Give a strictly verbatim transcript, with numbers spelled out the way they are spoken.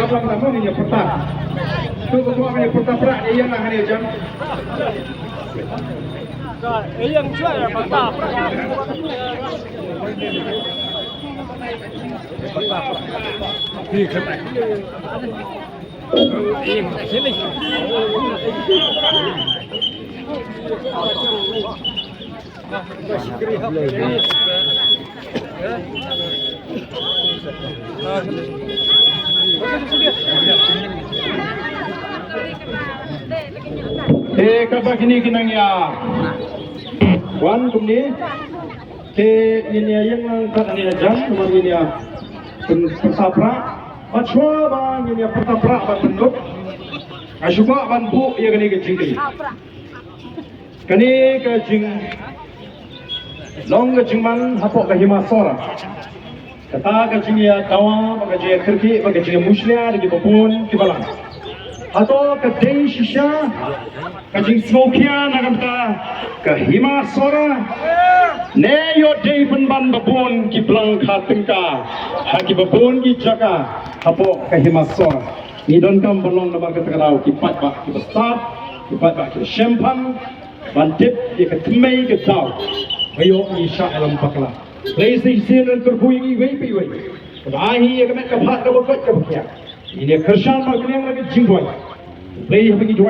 Lang na mo ni ïa pyrta. Tu ko mo ni ïa pyrta pra, ïa na ha ni jam. Ïa yang chua ïa pyrta pra. Te kaba kine ki nang ïa wan kumne, te ngin ïa ïeng lang kat ngin ïa jam, kumne ngin ïa pyn-, pyrta pra. Bad shuwa ba ngin ïa pyrta pra bad pynlut, nga shu kwah ban buh ïa kane ka jingkylli. Kane ka jinglong ka jingman hapoh ka Hima Sohra. Kata ka jingïadawa bad ka jingïakyrkieh bad ka jingïamushlia da kiba bun kiba lang. Hato ka dei shisha ka jingsngewkhia na ka bynta ka Hima Sohra, ne ïoh dei pynban ba bun ki blang kha tyngka ha kiba bun ki jaka hapoh ka Hima Sohra? Ngi donkam ban long namar kata ka daw ki paidbah kiba stad, ki paidbah kiba shemphang ban tip ïa ka thymmei ka daw ba ïoh ngi shah ïalam bakla. Blei sa shisien un kyrkhu ïa ngi iwei pa iwei, kaba ai hi ïa ka met ka phad kaba koit kaba khiah. Ngin ïa kyrshan markylliang na ka jingduwai. Blei haba ngi duwai